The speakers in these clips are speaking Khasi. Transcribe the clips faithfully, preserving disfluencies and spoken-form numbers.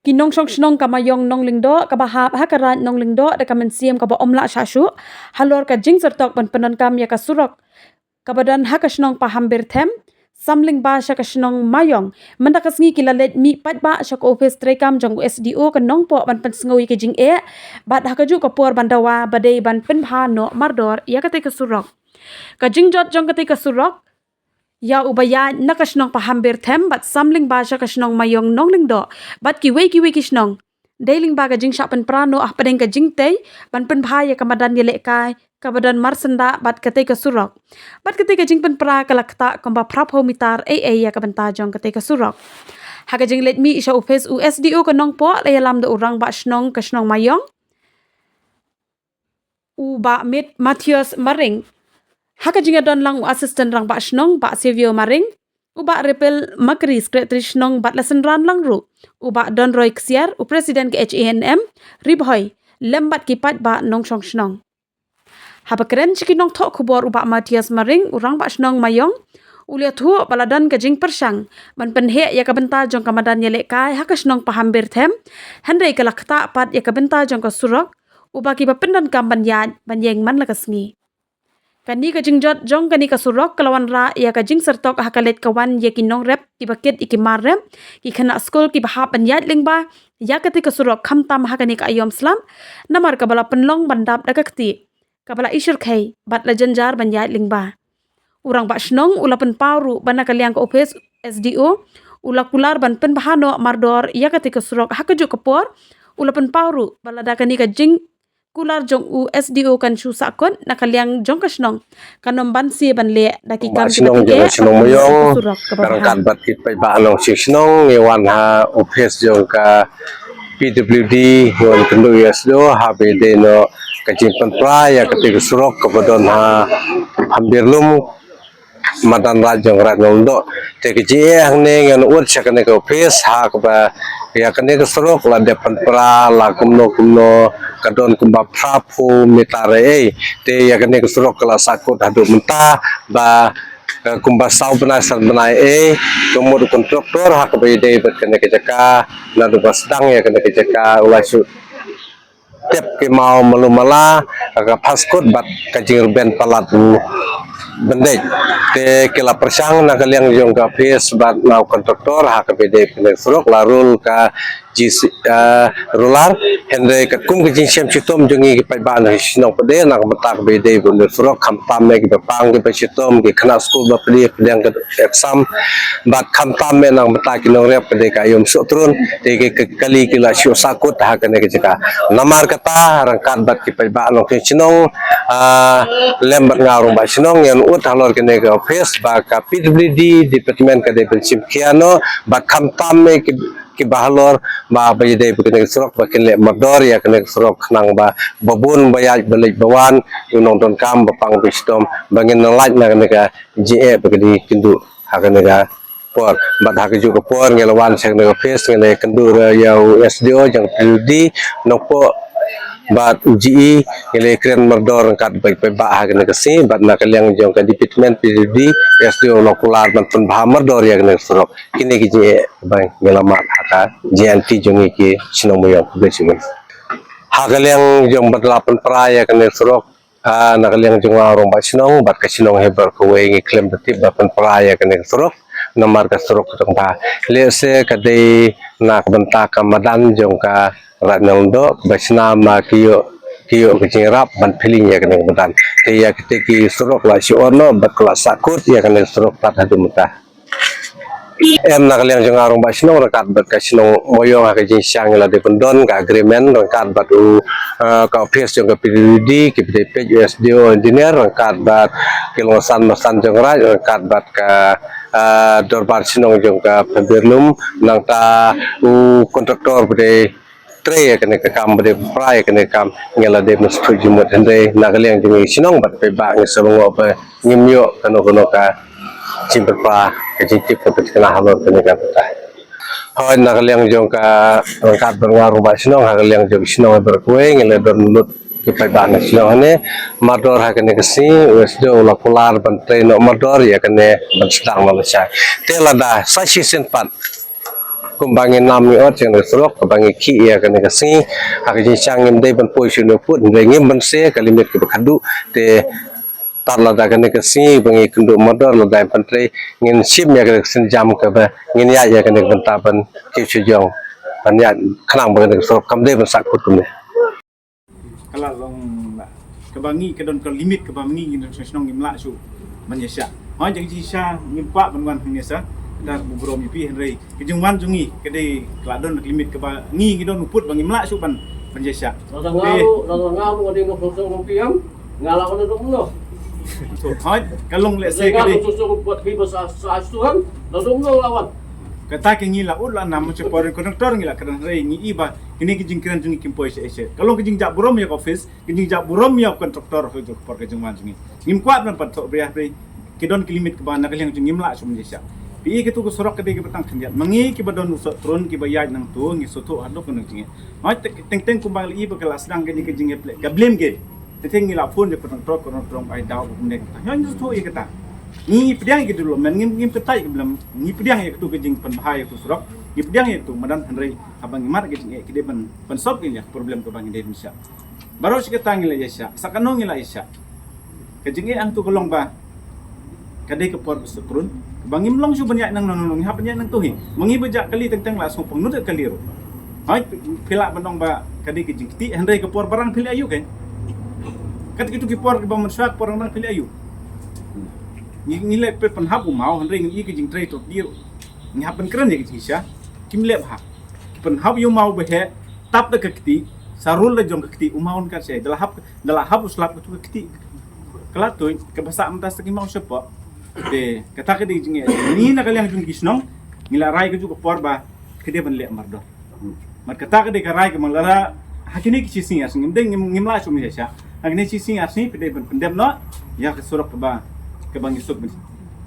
ki nongshong shnong ka Mayong Nonglingdoh kaba hap ha ka Raid Nonglingdoh da ka mynsiem kaba ym lah shah shuh halor ka jingsyrtok ban pyndonkam ïa ka surok kaba don ha ka shnong Pahambirthem, Samlingba sha ka shnong Mayong. Mynta ka sngi ki la leit mih paidbah sha ka ophis treikam jong u S D O ka Nongpoh ban pynsngew ïa ka jingeh bad ha kajuh ka por ban dawa ba dei ban pynbha noh mardor ïa katei ka surok. Ka jingjot jong katei ka surok ïa uba ïaid na ka shnong Pahambirthem bad Samlingba sha ka shnong Mayong Nonglingdoh bad kiwei kiwei ki shnong dei lyngba ka jingshah pynpra noh hapdeng ka jingtei ban pynbha ïa ka madan ïalehkai kaba don marsyndah bad katei ka surok. Bad katei ka jingpynpra ka la ktah kumba phraphew mitar ei ei ïa ka bynta jong katei ka surok. Ha ka jingleit mih sha ophis u S D O ka Nongpoh la ïalam da u rangbah shnong ka shnong Mayong, u Bah Mit Matthias Maring. Ha ka jingïadon lang u assistant rangbah shnong Bah Savio Maring, u Bah Repel Makri secretary shnong bad la synran lang ruh u Bah Donroy Ksiar, u president ka H A N M Ri Bhoi, lem bad ki paidbah nongshong shnong. Haba kren sha ki nongthoh khubor u Bah Matthias Maring, u rangbah shnong Mayong, u la ïathuh ba la don ka jingpyrshang ban pynheh ïa ka bynta jong ka madan ïalehkai ha ka shnong Pahambirthem, hynrei ka la ktah pat ïa ka bynta jong ka surok uba kiba pyndonkam ban ïaid ban ïeng man la ka sngi. Kane ka jingjot jong kane ka surok ka la wanrah ïa ka jingsyrtok ha ka leit ka wan ïa ki nongrep kiba kit ïa ki mar rep, ki khynnah skul kiba hap ban ïaid lyngba ïa katei ka surok khamtam ha kane ka aïom slap, namar kaba la pynlong ban dap da ka ktieh kaba la ishyrkhei bad la jynjar ban ïaid lyngba. U rangbah shnong u la pynpaw ruh ba na ka liang ka ophis S D O u la kular ban pynbha noh mardor ïa katei ka surok ha kajuh ka por. U la pynpaw ruh ba lada kane ka jingkular jong u S D O kan shu sahkut, na ka liang jong ka shnong kan ym banse ban leh da ki kam kiba tyngeh ha ka surok kaba bha. Ryngkat bad ki paidbah nongshong shnong ngi wan ha ophis jong ka P W D, ngi wan kynduh ïa u S D O haba ïadei noh ka jingpynpra ïa katei ka surok kaba don ha Hambirlum, madan Raid jong Raid Nonglingdoh. Te ka jingeh hangne ngi wan ud sha kane ka ophis ha kaba ïa kane ka surok la dep pynpra la kumno kumno ka don kumba phraphew mitar ei ei. Te ïa kane ka surok ka la sahkut haduh mynta ba eh, kumba saw bnai san bnai ei, ka mut u kontraktor ha kaba ïadei bad kane ka jaka, naduh ba sdang ïa kane ka jaka u la shu tep ki maw malu mala, ka phaskut bad ka jingrben palat u byndeit. Te ki la pyrshang na ka liang jong ka ophis bad na u kontraktor ha kaba ïadei bad kane ka surok la rul ka G C, eh, rular, hynrei katkum ka jingshem shitom jong ngi ki paidbah na shnong pat de na ka bynta kaba ïadei bad u surok, khamtam eh kiba pang kiba shitom, ki khynnah skul ba plie pdiang ka exam, bad khamtam eh na ka bynta ki nongrep ka dei ka aïom sohtrun, te ki ka kali ki la shu sahkut ha kane ka jaka. Namar kata ryngkat bad ki paidbah nongshong shnong, ah, lem bad nga u rangbah shnong ngi wan ud halor kane ka ophis ba ka P W D department ka dei ban shim khia noh bad khamtam eh ki kiba halor ba, ba ïadei bad kane ka surok ba kin leh mardor ïa kane ka surok khnang ba, ba bun ba ïaid ba leit ba wan, u nongdonkam ba pang ba shitom, ba ngin nang lait na kane ka jingeh ba ka dei kynduh ha kane ka por. Bad ha kajuh ka por ngi la wan sha kane ka ophis, ngi la kynduh ruh ïa u S D O jong P W D Nongpoh bad u G E, ngi la kren mardor ryngkat bad paidbah ha kane ka sngi, bad na ka liang jong ka department P W D, S D O u la kular ban pynbha mardor ïa kane ka surok. Kine ki jingeh ba ngi la mad ha ka jingïaid lynti jong ngi ki shnong Mayong khublei shibun. Ha ka liang jong ba la pynpra ïa kane surok, ah, na ka liang jong nga u rangbah shnong bad ka shnong hi baroh kawei ngi khlem da tip ba pynpra ïa kane ka surok, namar ka surok ka dang bha. Lehse ka dei na ka bynta ka madan jong ka Raid Nonglingdoh ba shna ma ki ïoh, ki ïoh ka jingïarap ban pyllieng ïa kane ka madan. Te ïa kite ki surok la shu ot noh bad ka la sahkut ïa kane ka surok tad haduh mynta. Em, na ka liang jong nga u rangbah shnong ryngkat bad ka shnong Mayong ha ka jingshisha ngi la dep pyndon ka agreement ryngkat bad u, eh, ka ophis jong ka P W D, ki ba dei peit u S D O engineer ryngkat bad ki longsan masan jong raid ryngkat bad ka, eh, dorbar shnong jong ka Pynbirlum, nangta u kontraktor ba dei trei ïa kane ka kam, ba dei pynpra ïa kane ka kam, ngi la dep mynstui jingmut, hynrei na ka liang jong ngi shnong bad paidbah ngi sngewbha ba ngim ïoh kano kano ka jingpynpra, ka jingtip kaba thikna halor kane ka bynta. Hooid, na ka liang jong ka ryngkat bad nga u rangbah shnong, ha ka liang jong ki shnong baroh kawei ngi la don lut ki paidbah na shnong hangne. Mardor ha kane ka sngi u S D O u la kular ban trei noh mardor ïa kane ban sdang noh lashai. Te lada sa shisien pat Kumba ngi nam ngi ot ïa kane ka surok, kaba ngi khih ïa kane ka sngi, ha ka jingshisha ngim dei ban poi shuh ne u pud, hynrei ngim banse ka limit kaba khadduh, te tad lada kane ka sngi ba ngi kynduh mardor lada ym pyntrei, ngin shim ïa kane ka sienjam kaba ngin ïaid ïa kane ka bynta ban kiew shajrong, ban ïaid khnang ba kane ka surok kam dei ban sah kut kumne. Ka la long la. Kaba ngi ka don ka limit kaba ngi ngi don shnong shnong ngim lah shuh ban ïa shah. Hooid, ka jingshisha ngim kwah ban wan hangne sa. Da ka burom ïa phi hynrei ka jingwan jong ngi ka dei ka la don ka limit kaba ngi ngi don u pud ba ngim lah shuh ban ban ïa shah. Lada nga Te- ruh, lada nga ruh nga dei nga pyrshang ruh phi em. Nga la wan dum noh. So, hooid, ka long lehse Nga ka dei. Pyrshang ruh buat phi ba sa sa suhan. Lada dum noh la wan. Kata ka ngi la ut la nam, ma sha por konduktor ngi la kren hynrei ngi i ba kine ki jingkren jong ngi kim poi sha sha. Ka long ka jingjah burom ïa ka office, ka jingjah burom ïa u kontraktor ha ka por ka jingwan jong ngi. Ngim kwah ban pat thoh bria hynrei ki don ki limit kaba na ka liang jong ngi ngim lah shuh ban ïa shah. Phi i katu ka surok ka dei kaba tang khyndiat. Ma ngi kiba don u sohtrun kiba ïaid nangtu ngi sngewthuh haduh ka nang jingeh. Hooid, teng teng kumba la i ba ka la sdang kane ka jingeh pyrshah ka blame game. Te teng ngi la phone ïa ka kontraktor, kontraktor ba ai daw ba kumne kata. Hooid, ngi sngewthuh ïa kata. Ngi pdiang ïa ka development, ngim ngim kyntait ka blame, ngi pdiang ïa katu ka jingpynbha ïa katu surok, ngi pdiang ïa katu madan hynrei haba ngi mad ka jingeh ki dei ban ban solve ïa ka problem kaba ngi dei ban shah. Baroh shi katta ngi la ïa shah, sa kano ngi la ïa shah. Ka jingeh hangtu ka long ba ka dei ka por ba sohtrun, ba ngim long shuh ban ïaid nang nang nang, ngi hap ban ïaid nangtu hi. Ma ngi ba jah kali teng teng la sngewpang nud kali ruh. Hooid, phi lah ban ong ba ka dei ka jingkti, hynrei ka por ba rang phi leh aïu kein. Kat kitu ki por ba mynshuwa ka por ba rang phi leh aïu. Ngi ngi leh pynhap u maw, hynrei ngi i ka jingtrei trok di ruh. Ngi hap ban kren ïa ka jingshisha. Kim leh bha. Ki pynhap ïa u maw ba heh, tap da ka kti, sa rul da jong ka kti, u maw un kat shai. Da la hap, da la hap u slap katu ka kti. Ka la tuid, kaba sah mynta sa ki maw shapoh. Te, kata ka dei jingeh. Ngi na ka liang jong ki shnong, ngi la rai kajuh ka por ba, ka dei ban leh mardor. Mat kata ka dei ka rai ka mang lada, ha kine ki shi sngi ar sngi, ngim dei ngim, ngim lah shuh ban ïa shah. Ha kine shi sngi ar sngi, ka dei ban pyndep noh, ïa ka surok kaba, kaba ngi suk ban,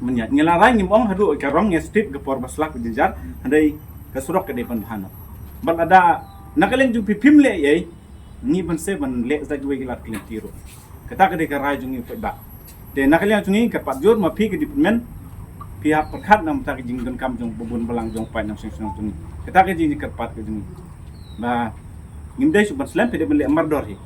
ban ïaid. Ngi la rai ngim ong haduh ka rong ngi step ka por ba slap ka jynjar, hynrei ka surok ka dei ban bha noh. Bad lada, na ka liang jong phi phim leh ei, ngi ban sdang ban leh sa kiwei ki lad ki lynti ruh. Kata ka dei ka rai jong ngi paidbah. Te na ka liang jong ngi kyrpad jur ma phi ka department, phi hap pyrkhat na ka bynta ka jingdonkam jong babun balang jong paid nongshong shnong jong ngi. Kata ka jingkyrpad ka jong ngi. Ba ngim dei shuh ban slem, phi dei ban leh mardor hi.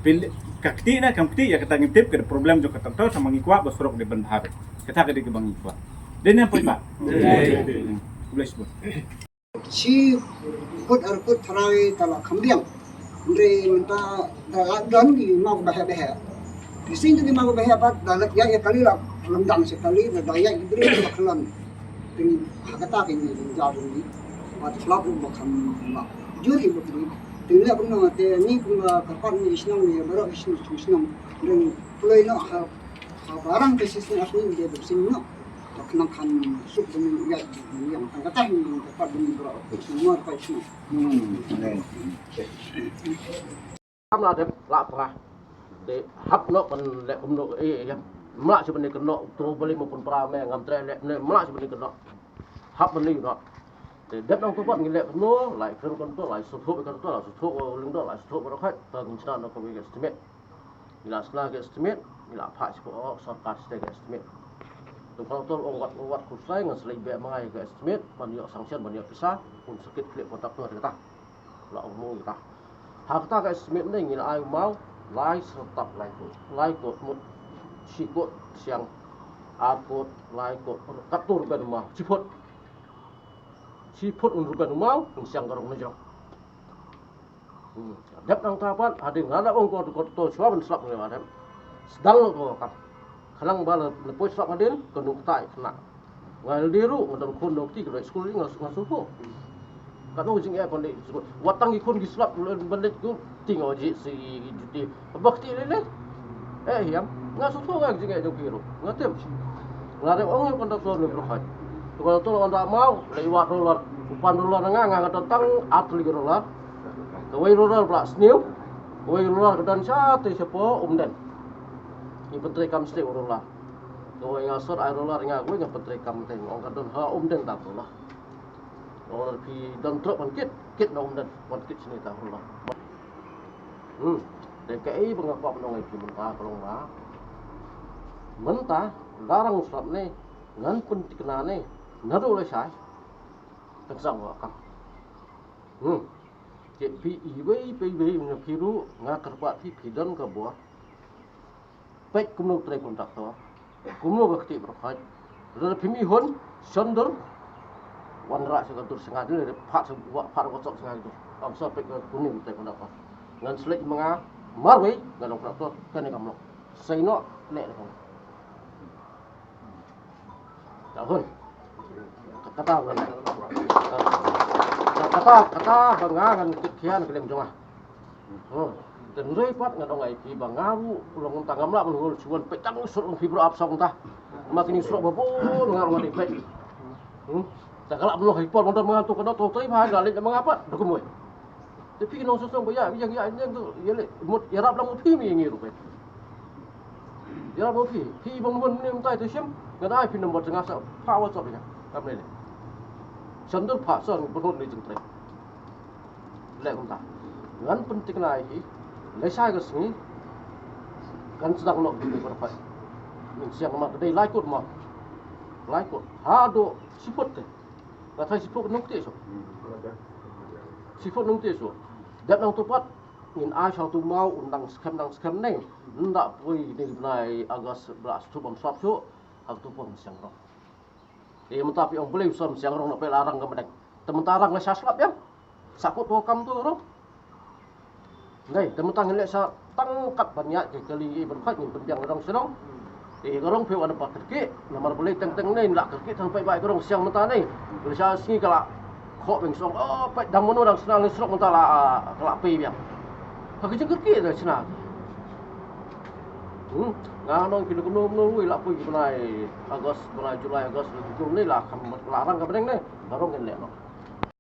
Phi leh, ka kti na kam kti ïa kata ngim tip, ka dei problem jong ka kontraktor, tangba ngi kwah ba surok dei ban bha. Kata ka dei kaba ngi kwah. Dei ne paidbah. Khublei shibun. Shi phut ar phut tharai ta la kham biang. Hynrei mynta da la don ki maw ba heh ba heh. Ki sing ki maw ba heh pat da la ïa ïa kali la lam dang shi kali da da ïa ki briew ba khlon. Pyn ha kata ki ni jin ja dun ni. Ba slap ba kham ba. Jur hi ba kli. Te leh kumno te ni kumba ka pat ni shnong ni baroh shnong shnong. Hynrei ploi noh ha ha barang te shisien ar sngi de shisien noh. Te khnang khan suk ban ïaid ban ïeng tang katei ka pat ban bro shisien mor pa shisien. Hmm. Kam la dep la pra. Te hap noh ban leh kumno eh ïa. Mlah shu ban ïa kynnoh to bali mo pun pra me ngam treh leh ne mlah shu ban ïa kynnoh. Hap ban ïa kynnoh. Te dep nang to pat ngi leh kumno lai kren kumno lai shu thok kumno lai shu thok lyngdoh lai shu thok baroh khat. Ta ngin shna noh kumno ïa estimate. Ngi la shna ka estimate, ngi la phah shapoh sorkar state ka estimate. Te u kontraktor u ong wat, wat khuslai ngan sa leit beh ma nga ïa ka estimate, ban ïoh sanction, ban ïoh pisa, un sa kit khlieh kontraktor kata. La ong mo kata. Ha kata ka estimate ne ngi la ai u maw, lai syrtap lai kot, lai kot mut, shi kot siang, ar kot, lai kot, katto ruben u maw, shi phut. Shi phut un ruben u maw, un siang ka rong na jrong. Hmm. Dep nangta pat, hadien nga la ong ko, ko to shuwa ban slap ngi wa dep. Sdang lo ko ka. Khnang ba la, la poi slap hadien, ka nukta i khna. Nga la dei ruh, nga don khun dong ti, ka dei skul nga, nga suhu. Ka dong jing e kon dei skul. Wat tang i khun ki slap, ban dei ku, ti nga ji si i juti. Ba kti le le. Eh, hiam. Nga suhu nga jing e jong ki ruh. Nga tem. Nga dep ong i kon da to ne bro hai. Ko to wan da mau, le wat roller, upan roller nga, nga, nga don tang, at li roller. Kawei roller pla sniew, kawei roller ka don sha te shapoh Umden. Ngi pyntrei kam sniew roller. Kawei nga sot ai roller nga kawei nga pyntrei kam te ong ka don ha Umden ta roller. Roller phi don trok ban kit, kit na Umden, ban kit sini ta roller. Hmm. Te kaei ba nga kwah ban ong ïa phi mynta ka long ba. Mynta, da rang u slap ne, ngan pynthikna ne, naduh lashai. Tang sang wa kam. Hmm. Che phi iwei phi iwei na phi ruh nga kyrpad phi phi don ka bor. Peit kumno trei kontraktor. Kumno ka kti bro khaj. Lada phi mi hun shon dur. Wan ra sha ka dur sha nga dur phat sha wa phat wa chok sha nga dur. Am sa peit ka kuning trei kontraktor. Ngan slek ma nga marwei ngan long kontraktor kane kam long. Sai no ne ne. Ka hun. Kata ba kata kata ba nga ngan kit khian ka leng jong nga. Hmm. Te nrei pat ngan ong ai phi ba nga ruh long ta ngam lah ban hol chuan peit tang sut ong phi bro ap song ta. Ma kini srok ba bun nga ong ai peit. Hmm. Ta ka lah ban long hai por ban don ma nga to ka dok to trei ba nga leh ma nga pat da kumoi. Te phi nong sosong ba ya ya ya ne to ya le mut ya rap lang phi mi ngi ruh peit. Ya rap phi phi bang mon ne mtai te shim nga dai phi nombor tengah sa pa WhatsApp ya. Kam ne. Sandur pa son bun ne jingtrei. Leh kumta. Ngan pynthikna hi. Leh shai ka sngi. Kan sdang nok bi ko pa. Min siang ma ka dei lai kot ma. Lai kot. Ha do siput te. Ka thai siput nong te so. Siput nong te so. Dep nang tu pat. Ngin ai shau tu mau un dang skhem dang skhem ne. Nda pui ni bnai August bla stu bam sap so. Ha tu pom siang rong. Te mynta phi ong blei som siang rong na pela rang ka medek. Te mynta rang la sha slap yang. Sa kut to kam tu rong. Ngai, te mynta ngin leh sa tang kat ban ïa ke kali i ban khait ngin pynbiang rong shnong. Te ka rong phi wan pa kyrki, namar blei teng teng nei la kyrki thang pai bai ka rong siang mynta nei. Blei sha sngi ka la kho beng song, oh pai dang mano dang shnong srok mynta la ka la pei biang. Ha ka jingkyrki da shnong. Hmm, nga nong ki lukno mno wi la pui bnai August, bnai July, August, lukno nei la kham la rang ka bneng nei. Ka rong ngin leh no.